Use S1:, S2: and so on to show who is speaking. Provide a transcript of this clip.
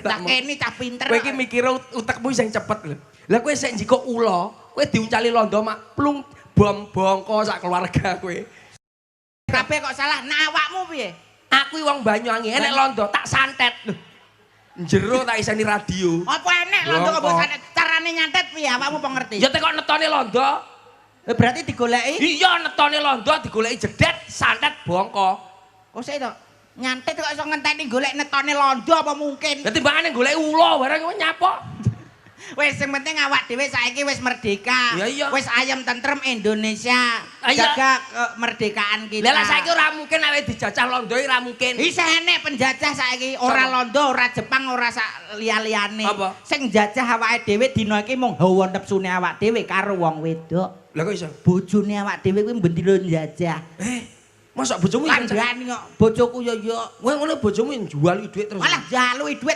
S1: Tak kene cah pinter.
S2: Kowe iki mikir utekmu sing cepet lho. Lah kowe sik njikuk ula, kowe diuncali londo mak plung bom bongko sak keluarga kowe.
S1: Kabeh kok salah. Nah awakmu piye?
S2: Aku iki wong Banyuwangi, enek londo tak santet. Lho. Jero tak iseni radio.
S1: Apa enek londo kok mbok
S2: Bongko.
S1: santet? Carane nyantet piye awakmu apa ngerti?
S2: Ya tekok netone londo.
S1: Berarti digoleki.
S2: Iya, netone londo digoleki jedet, santet bongko.
S1: Kok sik to? Nyantet kok iso ngenteni golek netone londo apa mungkin?
S2: Lah timbangane goleki ula barang kowe nyapa?
S1: Wis sing penting awak dhewe saiki wis merdeka.
S2: Ya iya.
S1: Wis ayem tentrem Indonesia.
S2: Ah, iya.
S1: Jaga kemerdekaan kita.
S2: Lah lah saiki ora mungkin awake dijajah londo ora mungkin.
S1: Isih enek penjajah saiki, ora
S2: Sapa?
S1: Londo, ora Jepang, ora sak liya-liyane.
S2: Apa?
S1: Sing njajah awake dhewe dina iki mung hawa nepsune awak dhewe karo wong wedok.
S2: Lah kok iso?
S1: Bojone awak dhewe kuwi bendina njajah.
S2: Eh, mosok bojomu iso?
S1: Kandhani kok bojoku yo yo.
S2: Kowe ngono bojomu njuali dhuwit terus.
S1: Malah jaluki dhuwit.